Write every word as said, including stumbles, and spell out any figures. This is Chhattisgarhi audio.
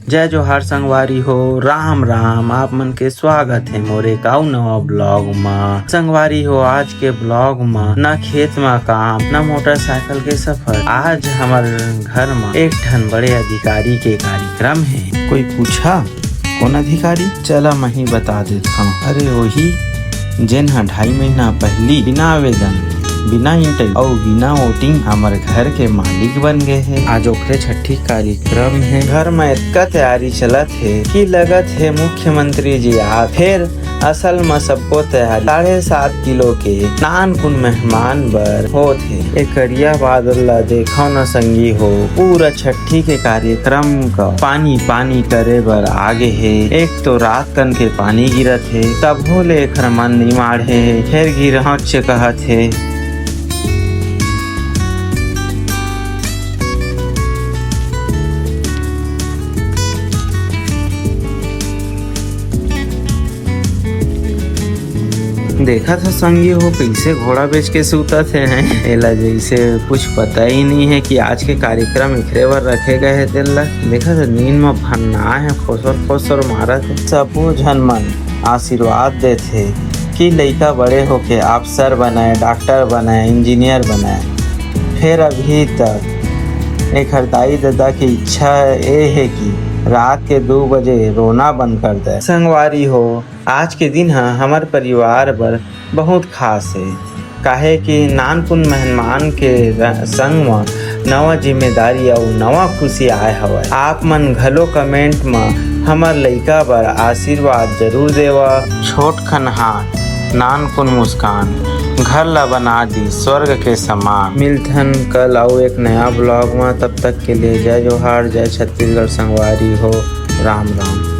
जय जोहार संगवारी हो, राम राम। आप मन के स्वागत हे मोर एक अउ नवा ब्लॉग म। संगवारी हो, आज के ब्लॉग म ना खेत म काम, ना मोटरसाइकिल के सफर। आज हमर घर म एक ठन बड़े अधिकारी के कार्यक्रम हे। कोई पूछा, "कौन अधिकारी?" चला, मैं ही बता देत हूँ। अरे, वही जेन ह ढाई महीना पहली बिना आवेदन, बिना इंटरव्यू अउ बिना वोटिंग हमर घर के मालिक बन गए हे। आज ओकरे छठी कार्यक्रम हे। घर म इतका तैयारी चलत हे कि लगत हे मुख्यमंत्री जी आ फेर। असल म सबको तैयारी साढ़े सात किलो के नानकुन मेहमान बर होत हे। ए करिया बादल ला देखव न संगी हो, पूरा छठी के कार्यक्रम का पानी पानी करे बर आगे हे। एक तो रात कन के पानी गिरत हे, तभो ले एखर मन निमाड़े हे, फेर गिरहच कहत हे। देखत ह संगी हो, कइसे घोड़ा बेच के सुतत हे, हैं? एला जइसे कुछ पता ही नहीं है कि आज के कार्यक्रम एकरे बर रखे गए हे तेन ला। देखत ह, नींद म भन्ना हे, खोसर खोसर मारत हे। सबो झन मन आशीर्वाद देथे कि लइका बड़े होके अफसर बनय, डॉक्टर बनय, इंजीनियर बनय। फेर अभी तक एखर दाई ददा के इच्छा ए हे कि रात के दू बजे रोना बंद कर दे। संगवारी हो, आज के दिन ह हमर परिवार बर बहुत खास हे, काहे कि नानकुन मेहमान के र-, संग म नवा जिम्मेदारी अउ नवा खुशी आय हवय। आप मन घलो कमेंट म हमर लइका बर आशीर्वाद जरूर देवा। छोट खन हाथ, नानकुन मुस्कान, घर ला बना दी स्वर्ग के समान। मिलथन कल अउ एक नया ब्लॉग म, तब तक के लिए जय जोहार, जय छत्तीसगढ़ संगवारी हो, राम राम।